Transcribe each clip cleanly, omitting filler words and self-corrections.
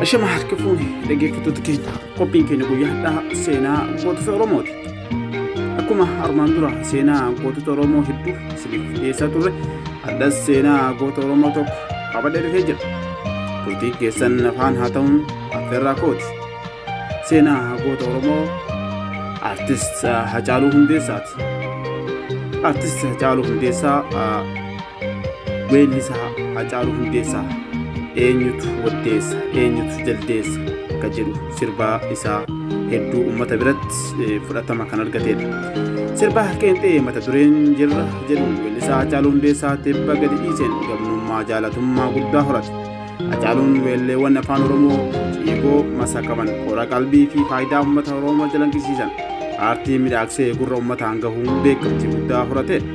Ashama harka fuuni dhaggeeffattoota keenya qophiin keenya guyyaa har'aa seenaa gootota Oromooti. Akkuma armaan dura seenaa gootota Oromoo hedduu isiniif dhiyeessaa turre addas seenaa goota Oromoo tokko qabadhee dhufee jira. Turtii keessan afaan haa ta'uun affeerraa kooti. Seenaa goota Oromoo Artist Hacaaluu Hundeessaati. Artist Hacaaluu Hundeessaa weellisaa Hacaaluu Hundeessaa eenyutu waddeessa eenyutu jaldeessa akka jedhu sirbaa isaa hedduu uummata biratti fudhatama kan argatedha. Sirba qeenxee mata dureen jirra jedhuun weellisaa Hacaaluu Hundeessaa tibba gadi dhiiseen gamnummaa jaalatummaa guddaa horate. Hacaaluun weelleewwan afaan Oromoo ciigoo masakaman qora qalbii fi faayidaa uummata Oromoo jalanqisiisan aartii miidhagsee gurra uummataan gahuun beekamtii guddaa horatedha.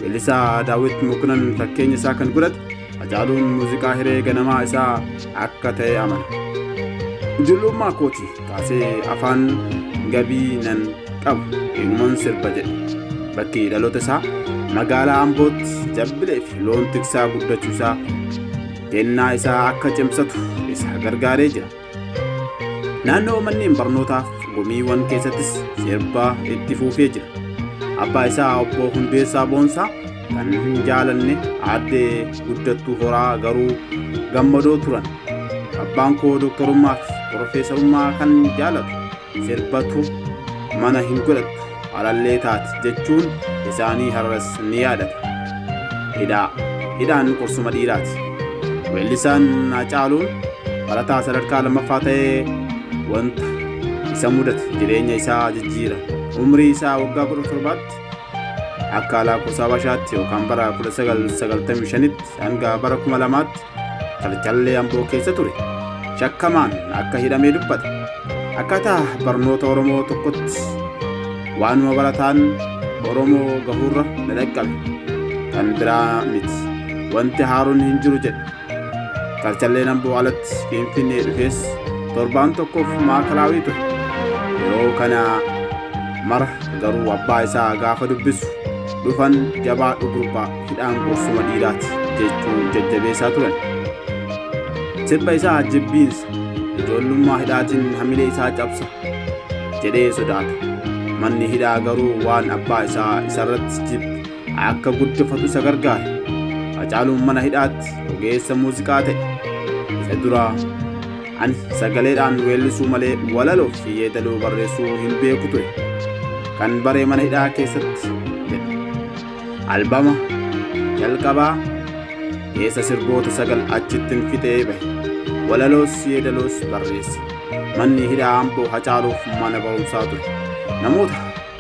Weellisaa Daawit Mokonnon fakkeenya isaa kan godhate Hacaaluun muuziqaa hiree ganamaa isaa akka ta'e amana. Ijoollummaa kooti kaasee afaan gabii nan qabu eenyumaan sirba jedhe. Bakki dhaloota isaa magaalaa Ambootti jabbilee fi loon tiksaa guddachuu isaa kennaa isaa akka cimsatu isa gargaaree jira. Naannoo manneen barnootaaf gumiiwwan keessattis sirbaa itti fufee jira. Abbaa isaa obbo Hundeessaa Boonsaa kan hin jaalanne aaddee Guddattuu Horaa garuu gammadoo turan. Abbaan koo dooktarummaa fi piroofeesarummaa kan jaalatu sirbatu mana hin godhattu alallee taati jechuun isaanii har'as ni yaadata. Hidhaan qorsuma dhiiraati. Weellisaan Hacaaluun barataa sadarkaa lammaffaa ta'ee wanta isa mudate jireenya isaa jijjiira. Umrii isaa waggaa 17tti akka lakkoofsa Habashaatti yookaan bara 1995tti hanga bara 2000tti Karchallee Amboo keessa ture. Shakkamaan akka hidhamee dubbata. Akkaataa barnoota Oromoo tokkotti waanuma barataan Oromoo gahuurra na dhaqqabe kan biraa miti. Wanti haaroon hin jiru jedhe. Karchalleen Amboo alatti Finfinnee dhufees torbaan tokkoof maakalaawii ture. Yeroo kana mara garuu abbaa isaa gaafa dubbisu dhufan jabaa gurbaa hidhaan gorsuma dhiiraati jechuun jajjabeessaa turan. Sirba isaa jibbiinsa ijoollummaa hidhaatiin hamilee isaa cabsa jedhee sodaata. Manni hidhaa garuu waan abbaa isaa isarratti jibbe akka guddifatu isa gargaare. Hacaaluun mana hidhaatti ogeessa muuziqaa ta'e. Isa dura ani sagaleedhaan weellisuu malee walaloo fi yeedaloo barreessuu hin beeku ture. Kan baree mana hidhaa keessatti jedha. Albama jalqabaa keessa sirboota 9 achittiin fixee bahe. Walaloos yeedaloos barreesse. Manni hidhaa Amboo Hacaaluuf mana barumsaa ture. Namoota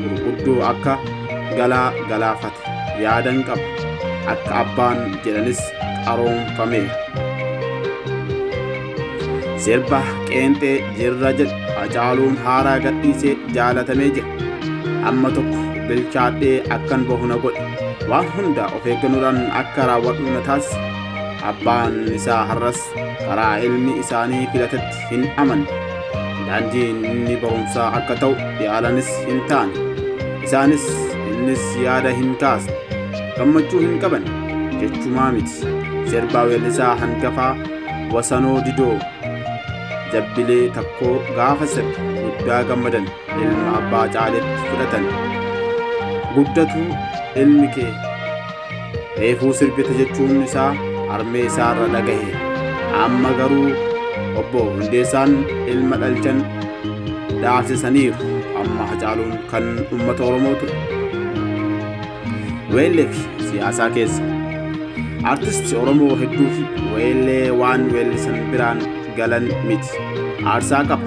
gurguddoo akka galaa galaafate yaadan qaba. Akka abbaan jedhanis qaroomfameera. Sirba qeenxee jirra jedhu Hacaaluun haaraa gadhiisee jaalatamee jira. Amma tokko bilchaadhee akkan bahu na godhe. Waan hunda of eeggannoodhaan akka raawwadhu na taasise. Abbaan isaa har'as karaa ilmi isaanii filatetti hin amanne. Daandiin inni barumsaa akka ta'u yaalanis hin taane. Isaanis innis yaada hin kaasne. Gammachuu hin qaban jechumaa miti. Sirbaa weellisaa hangafaa Wasanoo Didoo jabbilee takkoo gaafa sirba guddaa gammadan ilma abbaa caaletti fudhatan. Guddatu ilmi kee reefuu sirbite jechuun isaa harmee isaarra dhagahe. Amma garuu obbo Hundeessaan ilma dhalchan dhaabsisaniiru. Amma Hacaaluun kan uummata Oromoo ture. Weellee fi siyaasaa keessa artisti Oromoo hedduu fi weellee waan weellisan biraan galan miti. Aarsaa qaba.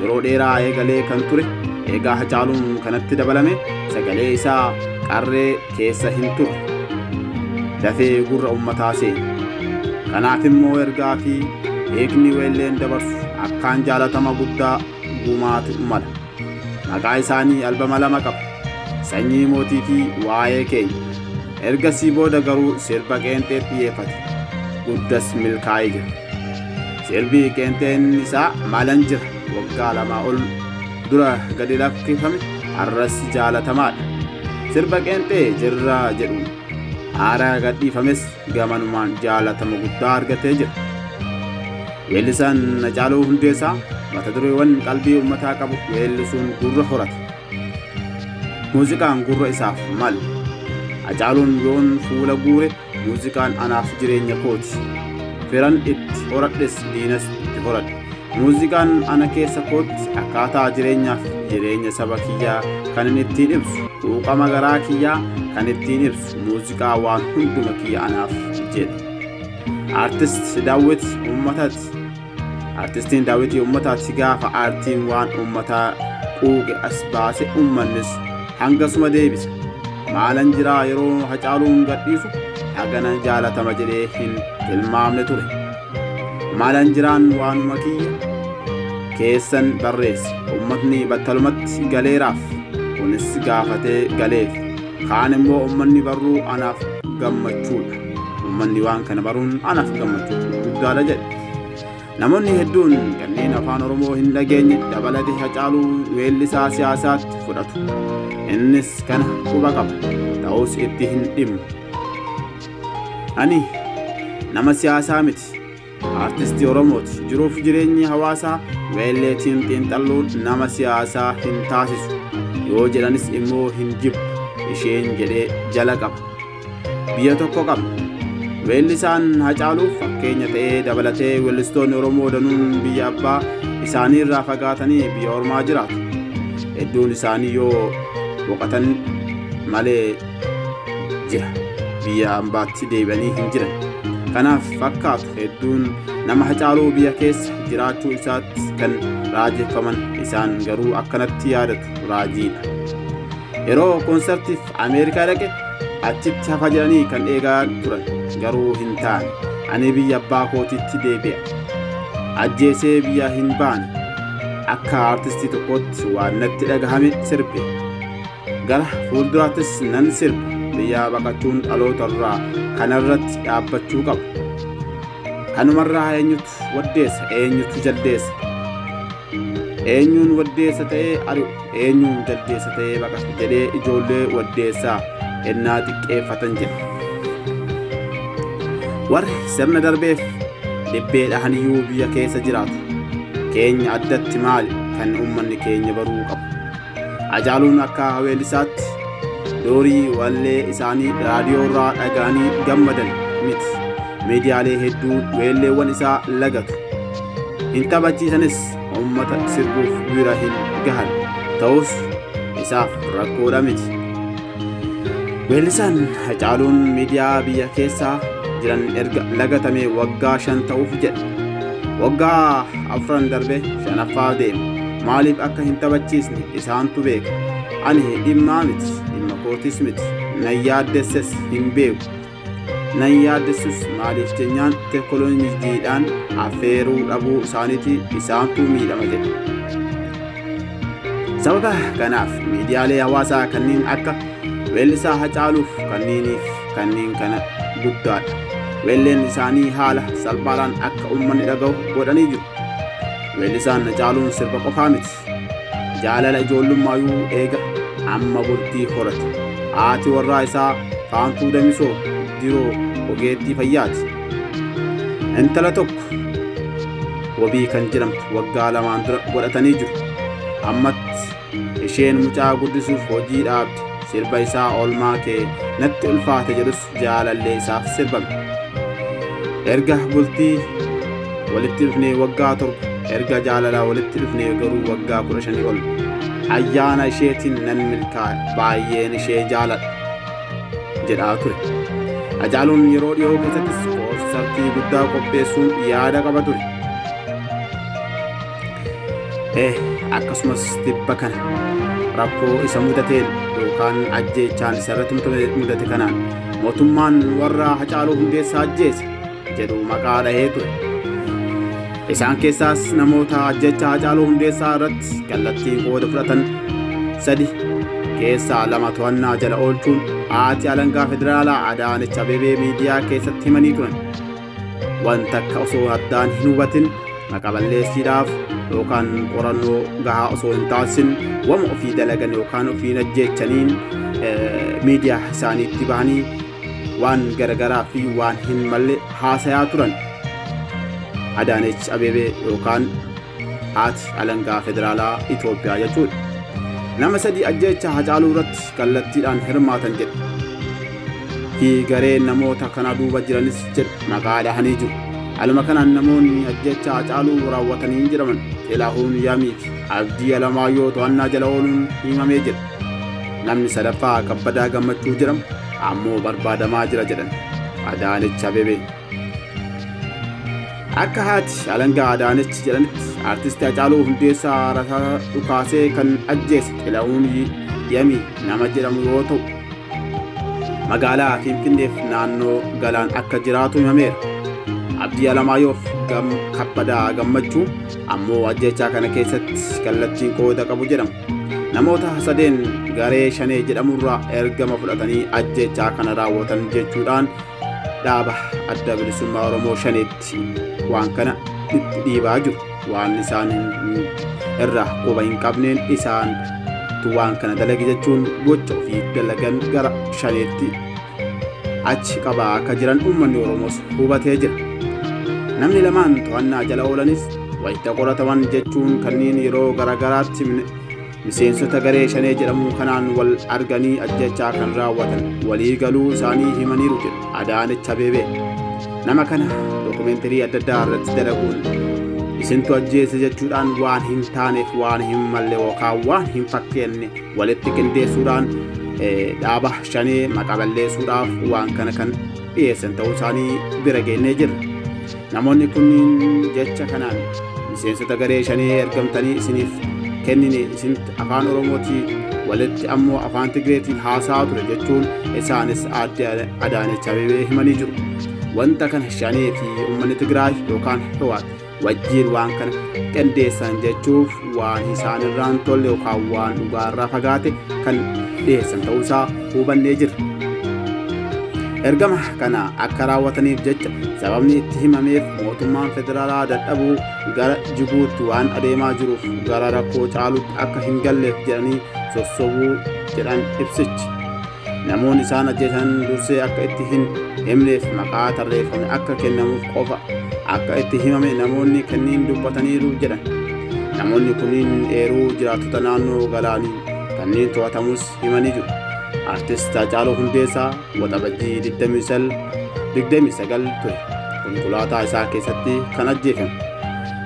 Yeroo dheeraa eegalee kan ture eegaa Hacaaluun kanatti dabalame sagalee isaa qarree keessa hin turre. Dafee gurra uummataa seene. Kanaaf immoo ergaa fi hiikni weelleen dabarsu akkaan jaalatama guddaa gumaatu mala. Maqaa isaanii albama 2 qaba. Sanyii mootii fi waa'ee keenya. Ergasii booda garuu sirba qeenxee xiyyeeffate. Guddas milkaa'ee jira. Sirbi qeenxeen isaa malan jira waggaa 2 ol dura gadi lakkifame har'as jaalatamaadha. Sirba qeenxee jirra jedhuun haaraa gadhiifames gamanumaan jaalatama guddaa argatee jira. Weellisaan Hacaaluu Hundeessaa mata dureewwan qalbii uummataa qabu weellisuun gurra horate. Muuziqaan gurra isaaf mal. Hacaaluun yoon fuula guure muuziqaan anaaf jireenya kooti. Firan itti horadhes diinas itti horadhe. Muuziqaan ana keessa kootti akkaataa jireenyaaf jireenya saba kiyyaa kan inni ittiin ibsu, quuqama garaa kiyyaa kan ittiin ibsu, muuziqaa waan hunduma kiyya anaaf jedhe. Artist Daawit uummataati. Artistiin Daawit uummataati gaafa aartiin waan uummataa quuqe as baase uummannis hangasuma deebisa. Maalan jiraa yeroo Hacaaluun gadhiisu hagana jaalatama jedhee hin tilmaamne ture. Maalan jiraan waanuma kiyya keessan barreesse. Uummatni battalumatti galeeraaf kunis gaafatee galeef. Kaan immoo uummanni barruu anaaf gammachuudha. Uummanni waan kana baruun anaaf gammachuu guddaadha jedhe. Namoonni hedduun kanneen afaan Oromoo hin dhageenye dabalatee Hacaaluu weellisaa siyaasaatti fudhatu. Innis kana quba qaba. Ta'us itti hin dhimmu. Ani nama siyaasaa miti. Artistii Oromooti. Jiruuf jireenyi hawaasaa weelleetiin xiinxalluun nama siyaasaa hin taasisu. Yoo jedhanis immoo hin jibbu isheen jedhee jala qaba. Biyya tokko qaba. Weellisaan Hacaaluu fakkeenya ta'ee dabalatee weellistoonni Oromoo danuun biyya abbaa isaanii irraa fagaatanii biyya ormaa jiraatu. Hedduun isaanii yoo boqotan malee jira. Biyya ambaatti deebi'anii hin jiran. Kanaaf fakkaatu hedduun nama Hacaaluu biyya keessa jiraachuu isaatti kan raajeffaman isaan garuu akkanatti yaadatu raajiidha. Yeroo koonsartiif Ameerikaa dhaqe achitti hafa jedhanii kan eegaa turan garuu hin taane. Ani biyya abbaa kootiitti deebi'a. Ajjeesee biyya hin baane. Akka aartistii tokkootti waan natti dhagahame sirbe. Gara fuulduraattis nan sirba. Biyya baqachuun dhaloota irraa kanarratti dhaabbachuu qabu. Kanumarraa eenyutu waddeessa, eenyutu jaldeessa? Eenyuun waddeessa ta'ee ari'u, eenyuun jaldeessa ta'ee baqatu jedhee ijoollee waddeessaa ennaa xiqqeeffatan jedha. Warri sirna darbeef dibbee dhahaniyyuu biyya keessa jiraatu. Keenya addatti maali kan uummanni keenya baruu qabu? Hacaaluun akka weellisaatti doorii wallee isaanii raadiyoo irraa dhaga'anii gammadan miti. Miidiyaalee hedduun weelleewwan isaa lagatu. Hin taphachiisanis uummata sirbuuf bira hin gahan. Ta'us isaaf rakkoodha miti. Weellisaan Hacaaluun miidiyaa biyya keessaa jiran erga lagatamee waggaa 5 ta'uuf jedha. Waggaa 4 darbe 5ffaa deema. Maaliif akka hin taphachiisne isaantu beeka. Ani dhimmaa miti, dhimma kootis miti. Nan yaaddesses hin beeku. Nan yaaddessus maaliif jennaan teekinooloojiidhaan affeeruu dhabuu isaaniiti isaantu miidhama jedhe. Sababa kanaaf miidiyaalee hawaasaa kanneen akka weellisaa Hacaaluuf kanneeniif kanneen kana guddaadha. Weelleen isaanii haala salphaadhaan akka uummanni dhaga'u godhanii jiru. Weellisaan Hacaaluun sirba qofaa miti. Jaalala ijoollummaayuu eega amma bultii horate. Haati warraa isaa Faantuu Damisoo Diroo ogeettii fayyaati. Intala tokko Wabii kan jedhamtu waggaa 2 dura godhatanii jiru. Ammatti isheen mucaa guddisuuf hojii dhaabde. Sirba isaa oolmaa kee natti ulfaate jedhus jaalallee isaaf sirbame. Erga bultii walitti dhufnee waggaa 7, erga jaalalaa walitti dhufnee garuu waggaa 15 ol. Ayyaana isheetiin nan milkaa'e, baay'een ishee jaaladha jedhaa ture. Hacaaluun yeroo dhiyoo keessattis koonsartii guddaa qopheessuun yaada qaba ture. Akkasumas tibba kana rakkoo isa mudateen yookaan ajjeechaan isarratti mudate kanaan mootummaan warra Hacaaluu Hundeessaa ajjeese jedhu maqaa dhahee ture. Isaan keessaas namoota ajjeechaa Hacaaluu Hundeessaa irratti kallattiin qooda fudhatan 3 keessaa 2 to'annaa jala oolchuun haati alangaa federaalaa Adaanech Abeebee miidiyaa keessatti himanii turan. Wanta akka osoo addaan hin hubatin maqaa balleessiidhaaf yookaan qorannoo gahaa osoo hin taasisin wama ofii dalagan yookaan ofiin ajjeechaniin miidiyaa isaaniitti bahanii waan garagaraa fi waan hin malle haasayaa turan. Adaanech Abeebee yookaan haati alangaa federaalaa Itoophiyaa jechuudha. Nama sadii ajjeechaa Hacaaluu irratti kallattiidhaan hirmaatan jedhe. Fi gareen namoota kana duuba jiranis jedhe maqaa dhahanii jiru. Haaluma kanaan namoonni ajjeechaa Hacaaluu raawwatanii jedhaman Xilahuun Yaamii fi Abdii Alamaayyoo to'annaa jala ooluun himamee jira. Namni sadaffaa Kabbadaa Gammachuu jedhamu ammoo barbaadamaa jira jedhan Adaanech Abeebee. Akka haati alangaa Adaanech jedhanitti artisti Hacaaluu Hundeessaa rasaasa dhukaasee kan ajjeese Xilahuun Yamii nama jedhamu yoo ta'u magaalaa Finfinneef naannoo Galaan akka jiraatu himameera. Abdii Alamaayyoof Kabbadaa Gammachuu ammoo ajjeechaa kana keessatti kallattiin qooda qabu jedhamu. Namoota sadeen garee shanee jedhamurraa ergama fudhatanii ajjeechaa kana raawwatan jechuudhaan dhaaba adda bilisummaa Oromoo shaneetti waan kana itti dhiibaa jiru. Waan isaan irraa quba hin qabneen isaantu waan kana dalage jechuun gocha ofii dalagan gara shaneetti achi qabaa akka jiran uummanni Oromoos hubatee jira. Namni lamaan to'annaa jala oolanis wayita qorataman jechuun kanneen yeroo garaagaraatti miseensota garee shanee jedhamu kanaan wal arganii ajjechaa kan raawwatan walii galuu isaanii himaniiru jedhu Adaanech Abeebee. Nama kana dookumentarii adda addaa irratti dalaguun isintu ajjeese jechuudhaan waan hin taaneef waan hin malle yookaan waan hin fakkeenne walitti qindeessuudhaan dhaaba shanee maqaa balleessuudhaaf waan kana kan dhiyeessan ta'uu isaanii bira geennee jirra. Namoonni kunniin jecha kanaan miseensota garee shanee ergamtanii isiniif kennine isin afaan Oromootii walitti ammoo afaan Tigreetiin haasa'aa ture jechuun isaanis aadde Adaanech Abeebee himanii jiru. Wanta kana shanee fi uummanni Tigraay yookaan Hiwaat wajjiin waan kana qindeessan jechuuf waan isaan irraan tolle yookaan waan dhugaarraa fagaate kan dhiyeessan ta'uusaa hubannee jirra. Ergama kana akka raawwataniif jecha sababni itti himameef mootummaan federaalaa dadhabuu gara Jibuutti waan adeemaa jiruuf gara rakkoo caalutti akka hin galleef jedhanii sossobuu jedhan ibsichi. Namoonni isaan ajjeesan dursee akka itti hin himneef maqaa tarreeffame akka kennamuuf qofa akka itti himame namoonni kanneen dubbataniiru jedhan. Namoonni kunniin eeruu jiraattota naannoo Galaanii kanneen to'atamus himanii jiru. Artist Hacaaluu Hundeessaa Waxabajjii 29 ture konkolaataa isaa keessatti kan ajjeefame.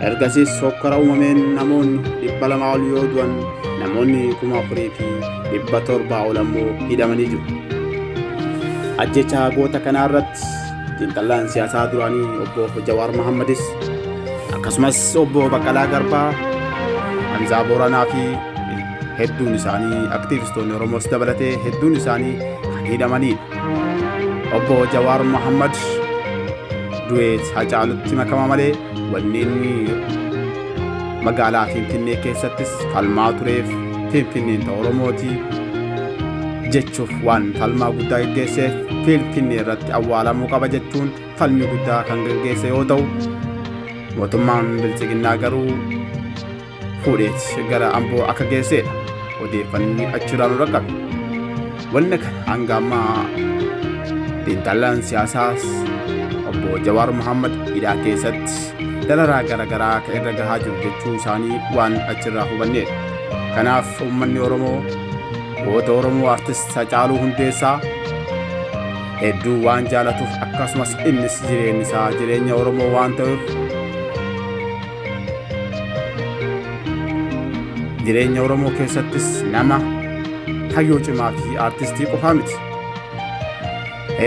Ergasiis hokkara uumameen namoonni 200 ol yoo du'an namoonni 4,700 ol ammoo hidhamanii jiru. Ajjeechaa goota kanaa irratti xiinxalaan siyaasaa duraanii obbo Jawaar Mohammadis akkasumas obbo Baqqalaa Garbaa, Hamzaa Booranaa fi hedduun isaanii aktiivistoonni Oromoos dabalatee hedduun isaanii kan hidhamanidha. Obbo Jawaar Mohammad du'eet Hacaalutti makama malee wanni inni magaalaa Finfinnee keessattis falmaa tureef Finfinneen ta'u Oromootii jechuuf waan falmaa guddaa geggeesseef Finfinnee irratti awwaalamuu qaba jechuun falmi guddaa kan geggeesse yoo ta'u mootummaan Biltsiginnaa garuu fuudheet gara Amboo akka geessedha. Odeeffanni achirraa nu dhaqqabe. Wanni kana hanga ammaa xiinxalaan siyaasaas obbo Jawaar Mohammad hidhaa keessatti dararaa garaagaraa akka irra gahaa jiru jechuu isaanii waan achirraa hubanneedha. Kanaaf uummanni Oromoo goota Oromoo artist Hacaaluu Hundeessaa hedduu waan jaalatuuf akkasumas innis jireenyi isaa jireenya Oromoo waan ta'eef jireenya Oromoo keessattis nama hayyuu cimaa fi artistii qofaa miti.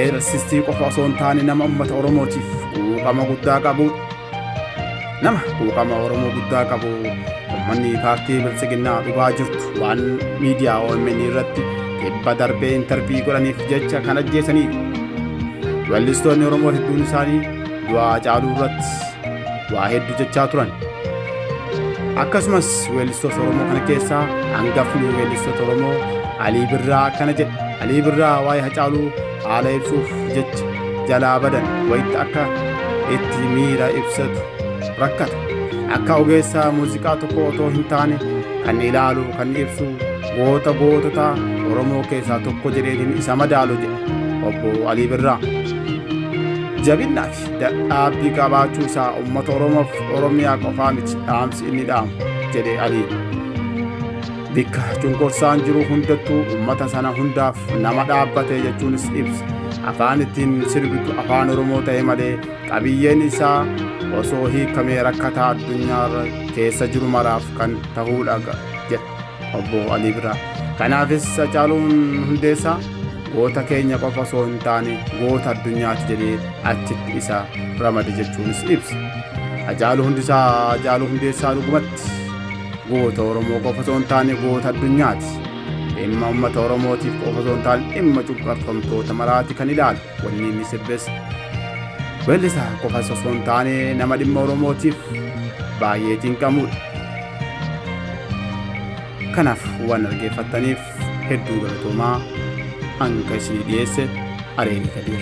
Artistii qofa osoo hin taane nama uummata Oromootiif quuqama guddaa qabu. Nama quuqama Oromoo guddaa qabu uummanni paartii Biltsiginnaa dhugaa jirtu waan miidiyaa OMN irratti dhibba darbee intarvii godhaniif jecha kan ajjeesanidha. Weellistoonni Oromoo hedduun isaanii du'a Hacaaluu irratti waa hedduu jechaa turan. Akkasumas weellistoota Oromoo kana keessaa hangafni weellistoota Oromoo Alii Birraa akkana jedhe. Alii Birraa waa'ee Hacaaluu haala ibsuuf jecha jalaa badan wayitti akka itti miira ibsatu rakkata. Akka ogeessa muuziqaa tokko otoo hin taane kan ilaalu kan ibsu goota gootota Oromoo keessaa tokko jedheetiin isa madaalu jedhe obbo Alii Birraa. Jabinnaa fi dadhabbii qabaachuu isaa uummata Oromoof Oromiyaa qofaa miti dhaamsi inni dhaamu jedhe Aliin. Bikka cunqursaan jiru hundattuu uummata sana hundaaf nama dhaabbate jechuunis ibsa. Afaan ittiin sirbitu afaan Oromoo ta'e malee qabiyyeen isaa osoo hiikamee rakkataa addunyaa keessa jiru maraaf kan ta'uudha jedha obbo Alii Birraa. Kanaafis Hacaaluun Hundeessaa goota keenya qofa osoo hin taane goota addunyaati jedhee achitti isa ramade jechuunis ibsa. Hacaaluu Hundeessaa dhugumatti goota Oromoo qofa osoo hin taane goota addunyaati. Dhimma uummata Oromootiif qofa osoo hin taane dhimma cunqurfamtoota maraati kan ilaalu wanni inni sirbes. Weellisaa qofa osoo hin taane nama dhimma Oromootiif baay'ee cinqamudha. Kanaaf waan dhaggeeffattaniif hedduu galatoomaa hanga isinii dhiyeesse Areerii Kadiir.